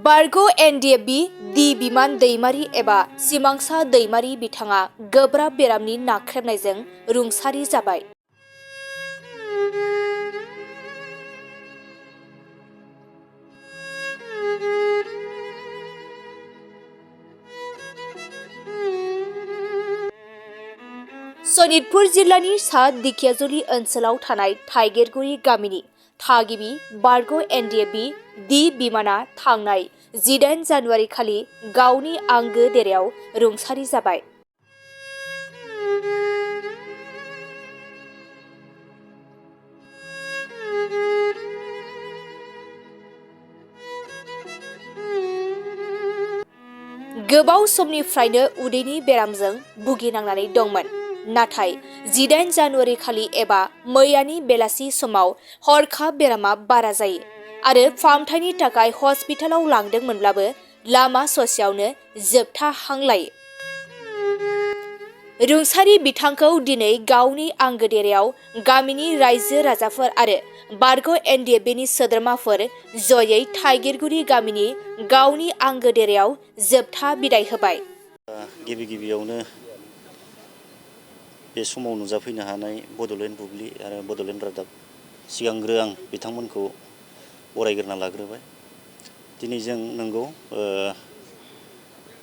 बारग' Ndfb D बिमान दैमारि एबा सिमांसा दैमारि बिथाङा गोब्राब बेरामनि नाख्रेबनायजों रुंसारि जाबाय। सनितपुर जिल्लानि सा दिखियाजुलि ओनसोलाव थानाय थाइगेरगुरि गामिनि थागिबि बारग' Ndfb D बिमाना थांनाय 18 जानुवारि खालि गावनि आंगो देरायाव रुंसारि जाबाय। गोबाव समनिफ्रायनो उदैनि बेरामजों भुगिनांनानै दंमोन। नाथाय 18 जानुवारि खालि एबा मैयानि बेलासि समाव हरखाब बेरामा बारा जायो आरो फाहामथायनि थाखाय हस्पिटालाव लांदोंमोनब्लाबो लामा ससेयावनो जोबथा हां लायो। रुंसारि बिथांखौ दिनै गावनि आंगो देरायाव गामिनि रायजो राजाफोर आरो बारग' Ndfbनि सोद्रोमाफोर जयै थाइगेरगुरि गामिनि गावनि आंगो देरायाव जोबथा बिदाय होबाय। गिबियावनो बे समाव नुजाफैनो हानाय बड'लेण्ड बुब्लि आरो बड'लेण्ड रादाब सिगांग्रो आं बिथांमोनखौ बरायग्रोना लाग्रोबाय। दिनै जों नंगौ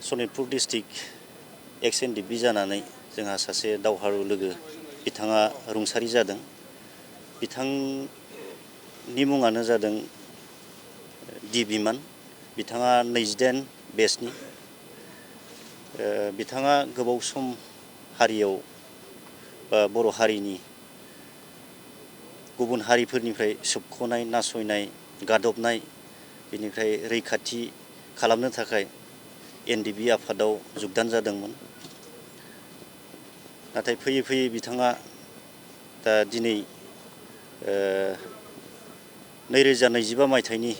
सनितपुर डिस्ट्रिक्ट Ndfb जानानै जोंहा सासे दावहारु लोगो बिथाङा रुंसारि जादों। बिथांनि मुङानो जादों D बिमान। बिथाङा 28 बेचनि। बिथाङा गोबाव सम हारियाव बर' हारिनि गुबुन हारिफोरनिफ्राय सोबख'नाय, नासयनाय, गादबनाय बेनिफ्राय रैखाथि खालामनो थाखाय Ndfb आफादाव जुगदान जादोंमोन। नाथाय फैयै फैयै बिथाङा दा दिनै 2025 मायथाइनि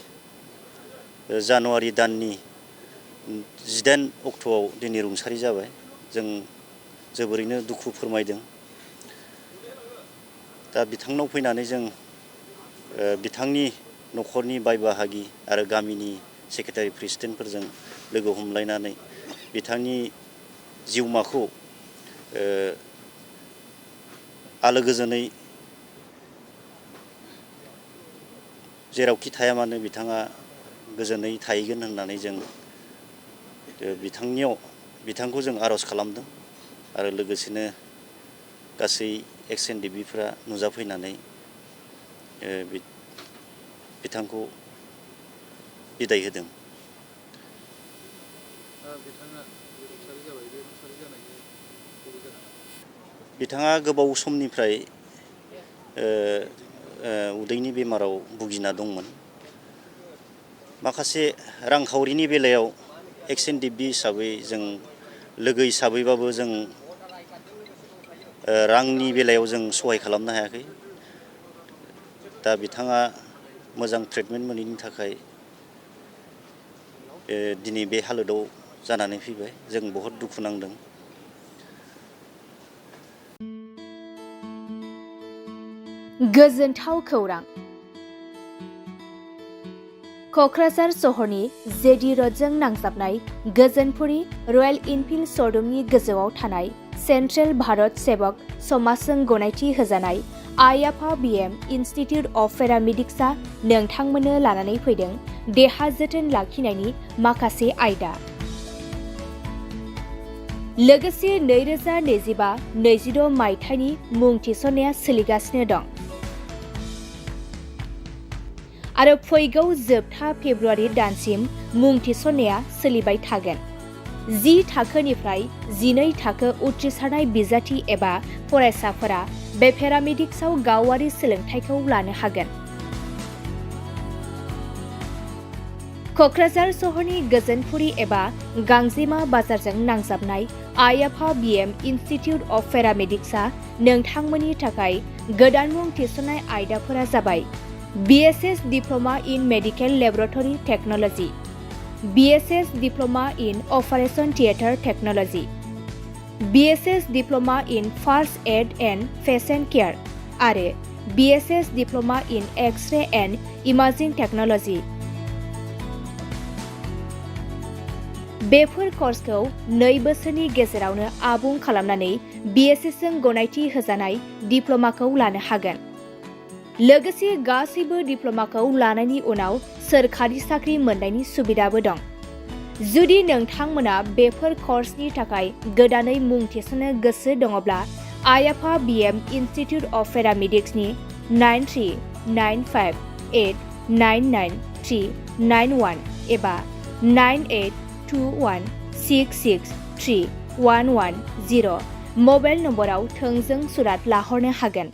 जानुवारि दाननि 18 अक्ट'आव दिनै रुंसारि जाबाय। जों जोबोरैनो दुखु फोरमायदों। दा बिथांनाव फैनानै जों बिथांनि न'खरनि बाय बाहागि आरो गामिनि सेक्रेटारि प्रेसिडेन्टफोरजों लोगो हमलायनानै बिथांनि जिउमाखौ आलो गोजोनै जेरावखि थाया मानो बिथाङा गोजोनै थाहैगोन होननानै जों बिथांखौ जों आर'ज खालामदों आरो लोगोसेनो गासै Ndfbफ्रा नुजाफैनानै बिथांखौ बिदाय होदों। बिथाङा गोबाव समनिफ्राय उदैनि बेमाराव भुगिना दंमोन। माखासे रांखावरिनि बेलायाव Ndfb हिसाबै जों लोगो हिसाबैबाबो जों रांनि बेलायाव जों सहाय खालामनो हायाखै। दा बिथाङा मोजां ट्रिटमेन्ट मोनैनि थाखाय दिनै बे हालोदाव जानानै फैबाय। जों बहुद दुखु नांदों। गोजोनथाव खौरां। क'क्राझार सहरनि जेडि र'डजों नांजाबनाय गोजोनपुरी रयेल इनफिल्ड श'रुमनि गोजौआव थानाय सेन्ट्रेल भारत सेबक समाजजों गनायथि होजानाय आइ आफा BM इनस्टिट्युट अफ पेरामेडिक्सआ नोंथांमोननो लानानै फैदों देहा जोथोन लाखिनायनि माखासे आयदा। लोगोसे 2025-26 मायथाइनि मुं थिसननाया सोलिगासिनो दं आरो फैगौ जोबथा फेब्रुवारि दानसिम मुं थिसननाया सोलिबाय थागोन। 10 थाखोनिफ्राय 12 थाखो उथ्रिसारनाय बिजाथि एबा फरायसाफोरा बे पेरामेडिक्सआव गावारि सोलोंथाइखौ लानो हागोन। क'क्राझार सहरनि गोजोनपुरी एबा गांजेमा बाजारजों नांजाबनाय आइ आफा BM इनस्टिट्युट अफ पेरामेडिक्सआ नोंथांमोननि थाखाय गोदान मुं थिसननाय आयदाफोरा जाबाय BSS Diploma in Medical Laboratory Technology, BSS Diploma in Operation Theatre Technology, BSS Diploma in First Aid and Patient Care आरो BSS Diploma in X-ray and Imaging Technology। बेफोर कर्सखौ 2 बोसोरनि गेजेरावनो आबुं खालामनानै BSc जों गनायथि होजानाय डिप्ल'माखौ लानो हागोन। लोगोसे गासैबो डिप्ल'माखौ लानायनि उनाव सोरखारि साख्रि मोननायनि सुबिदाबो दं। जुदि नोंथांमोना बेफोर कर्सनि थाखाय गोदानै मुं थिसननो गोसो दङब्ला आइ-आफा BM इनस्टिट्युट अफ पेरामेडिक्सनि 9395899391 एबा 9821663110 मबाइल नम्बराव थोंजों सुरात लाहरनो हागोन।